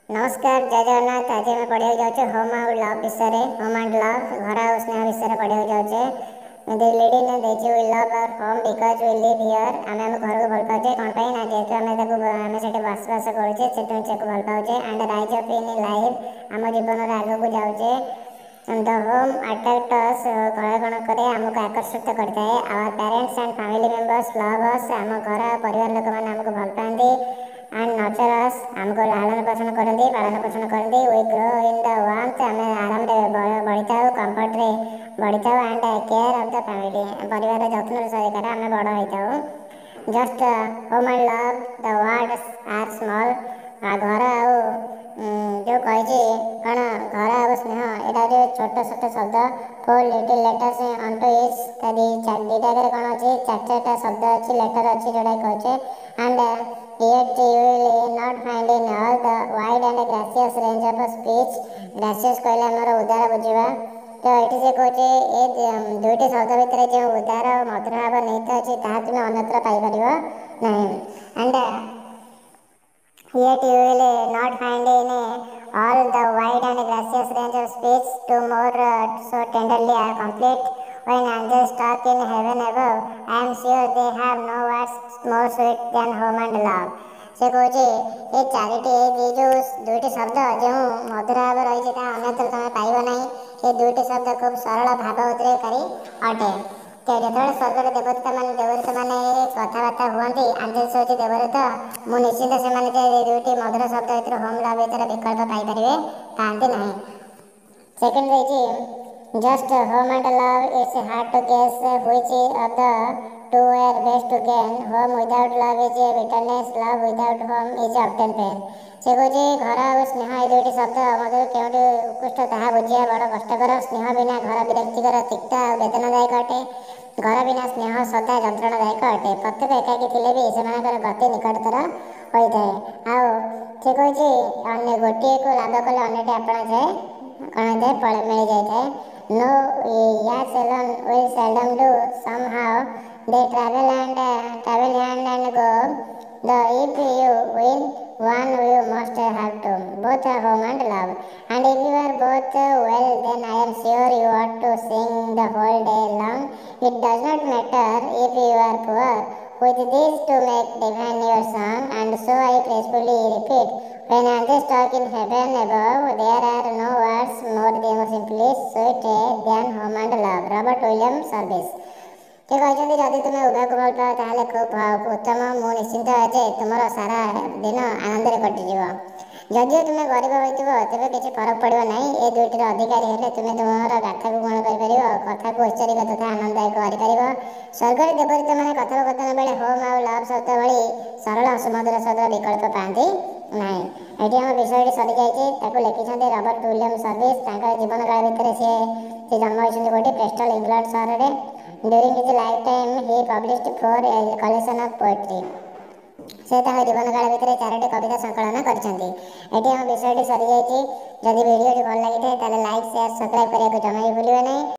ନମସ୍କାର, ଜୟ ଜଗନ୍ନାଥ। ଆଜି ଆମେ ପଢ଼ିବାକୁ ଯାଉଛେ ହୋମ୍ ଆଉ ଲଭ୍ ବିଷୟରେ। ହୋମ୍ ଆଣ୍ଡ ଲଭ୍, ଘର ଆଉ ସ୍ନେହ ବିଷୟରେ ପଢ଼ିବାକୁ ଯାଉଛେ। ଲିଡ଼ିଂ ଦେଇଛି, "We love our home because we live here." ଆମେ ଆମ ଘରକୁ ଭଲ ପାଉଛେ କ'ଣ ପାଇଁ ନା ଯେହେତୁ ଆମେ ତାକୁ ଆମେ ସେଠି ବସବାସ କରୁଛେ, ସେଥିପାଇଁ ତାକୁ ଭଲ ପାଉଛେ। And rise up in life, ଆମ ଜୀବନରେ ଆଗକୁ ଯାଉଛେ। The home attracts us, ଘର କ'ଣ କରେ? ଆମକୁ ଆକର୍ଷିତ କରିଥାଏ। Our parents and family members love us, ଆମ ଘର ଆଉ ପରିବାର ଲୋକମାନେ ଆମକୁ ଭଲ ପାଆନ୍ତି। And nurture us, ଆମକୁ ଲାଳନ ପୋଷଣ କରନ୍ତି, ପାଳନ ପୋଷଣ କରନ୍ତି। We grow in the warmth, ଆମେ ଆରାମରେ ବଢ଼ିଥାଉ, କମ୍ଫର୍ଟରେ ବଢ଼ିଥାଉ। And care of the family, ପରିବାରର ଯତ୍ନର ସହକାରେ ଆମେ ବଡ଼ ହୋଇଥାଉ। Just home and love, the words are small. ଘର ଆଉ ଯେଉଁ କହିଛି କ'ଣ, ଘର ଆଉ ସ୍ନେହ, ଏଇଟା ହେଉଛି ଛୋଟ ଛୋଟ ଶବ୍ଦ। Four little letters unto each, ତା ଦୁଇଟା ଆଗରେ କ'ଣ ଅଛି? ଚାରି ଚାରିଟା ଶବ୍ଦ ଅଛି, ଲେଟର୍ ଅଛି, ଯେଉଁଟାକି କହୁଛେ। And yet you will not find in all the wide and gracious range of speech. Gracious କହିଲେ ଆମର ଉଦାର ବୁଝିବା। ତ ଏଠି ସେ କହୁଛି, ଏ ଦୁଇଟି ଶବ୍ଦ ଭିତରେ ଯେଉଁ ଉଦାର ଓ ମଧୁର ଭାବ ନିହିତ ଅଛି, ତାହା ତୁମେ ଅନ୍ୟତ୍ର ପାଇପାରିବ ନାହିଁ। And yet you will not find in all the wide and gracious range of speech two more so tenderly are complete. When angels talk in heaven above, I am sure they have no words more sweet than home and love. ସେ କହୁଛି, ଏ ଚାରିଟି, ଏଇ ଯେଉଁ ଦୁଇଟି ଶବ୍ଦ ଯେଉଁ ମଧୁର ଭାବ ରହିଛି, ତାହା ଅନ୍ୟତ୍ର ତୁମେ ପାଇବ ନାହିଁ। ଏ ଦୁଇଟି ଶବ୍ଦ ଖୁବ୍ ସରଳ ଭାବ ଉଦ୍ରେକକାରୀ ଅଟେ। ତ ଯେତେବେଳେ ସ୍ୱର୍ଗରେ ଦେବଦୂତମାନେ କଥାବାର୍ତ୍ତା ହୁଅନ୍ତି, ଆଞ୍ଜେଲ୍ସ ହେଉଛି ଦେବଦୂତ, ମୁଁ ନିଶ୍ଚିନ୍ତ ସେମାନେ ଯେ ଏ ଦୁଇଟି ମଧୁର ଶବ୍ଦ ଭିତରୁ, ହୋମ୍ ଲଭ୍ ଭିତରେ ବିକଳ୍ପ ପାଇପାରିବେ, ପାଆନ୍ତି ନାହିଁ। ସେକେଣ୍ଡ ଦେଇଛି, just home and love, it's hard to guess which of the two were best to gain. Home without love is a bitterness, love without home is often pain. ସେ କହୁଛି, ଘର ଆଉ ସ୍ନେହ, ଏ ଦୁଇଟି ଶବ୍ଦ ମଧ୍ୟରୁ କେଉଁଟି ଉତ୍କୃଷ୍ଟ, ତାହା ବୁଝିବା ବଡ଼ କଷ୍ଟକର। ସ୍ନେହ ବିନା ଘର ବିରକ୍ତିକର, ତିକ୍ତ ଆଉ ବେଦନାଦାୟକ ଅଟେ। ଘର ବିନା ସ୍ନେହ ସଦା ଯନ୍ତ୍ରଣାଦାୟକ ଅଟେ। ପ୍ରତ୍ୟେକ ଏକାକୀ ଥିଲେ ବି ସେମାନଙ୍କର ଗତି ନିକଟତର ହୋଇଥାଏ। ଆଉ ସେ କହୁଛି, ଅନ୍ୟ ଗୋଟିଏକୁ ଲାଭ କଲେ ଅନ୍ୟଟି ଆପଣା ଯାଏ କ'ଣ ହେଇଥାଏ, ମିଳିଯାଇଥାଏ। No yachts alone will seldom do. Somehow they travel and travel hand and go. The if you win one, you must have two, both home and love. And if you are both, well, then I am sure you ought to sing the whole day long. It does not matter if you are poor, with these to make divine your song. And so I gracefully repeat, when angels talk in heaven above, there are no words more than simply sweet than home and love. Robert William Service. ସେ କହିଛନ୍ତି, ଯଦି ତୁମେ ଉଭୟକୁ ଭଲ ପାଅ, ତାହେଲେ ଖୁବ୍ ଉତ୍ତମ। ମୁଁ ନିଶ୍ଚିନ୍ତ ଯେ ତୁମର ସାରା ଦିନ ଆନନ୍ଦରେ କଟିଯିବ। ଯଦିଓ ତୁମେ ଗରିବ ହୋଇଥିବ, ତେବେ କିଛି ଫରକ ପଡ଼ିବ ନାହିଁ। ଏ ଦୁଇଟିର ଅଧିକାରୀ ହେଲେ ତୁମେ ତୁମର ଗାଥାକୁ କ'ଣ କରିପାରିବ? କଥାକୁ ଐଶ୍ୱରିକ ତଥା ଆନନ୍ଦଦାୟକ କରିପାରିବ। ସ୍ୱର୍ଗରେ ଦେବଦୂତମାନେ କଥୋପକଥନ ବେଳେ ହୋମ୍ ଆଉ ଲଭ୍ ଶବ୍ଦ ଭଳି ସରଳ ସୁମଧୁର ଶବ୍ଦର ବିକଳ୍ପ ପାଆନ୍ତି ନାହିଁ। ଏଠି ଆମ ବିଷୟଟି ସରିଯାଇଛି। ତାକୁ ଲେଖିଛନ୍ତି ରବର୍ଟ ୱିଲିୟମ ସର୍ଭିସ। ତାଙ୍କର ଜୀବନ କାଳ ଭିତରେ ସିଏ ସେ ଜନ୍ମ ହୋଇଛନ୍ତି କେଉଁଠି? ପ୍ରେଷ୍ଟଲ, ଇଂଲଣ୍ଡ ସହରରେ। During his lifetime, he published four collection of poetry. ସେ ତାଙ୍କ ଜୀବନ କାଳ ଭିତରେ ଚାରୋଟି କବିତା ସଂକଳନ କରିଛନ୍ତି। ଏଠି ଆମ ବିଷୟଟି ସରିଯାଇଛି। ଯଦି ଭିଡ଼ିଓଟି ଭଲ ଲାଗିଥାଏ, ତାହେଲେ ଲାଇକ୍, ସେୟାର, ସବସ୍କ୍ରାଇବ୍ କରିବାକୁ ଜମା ବି ଭୁଲିବେ ନାହିଁ।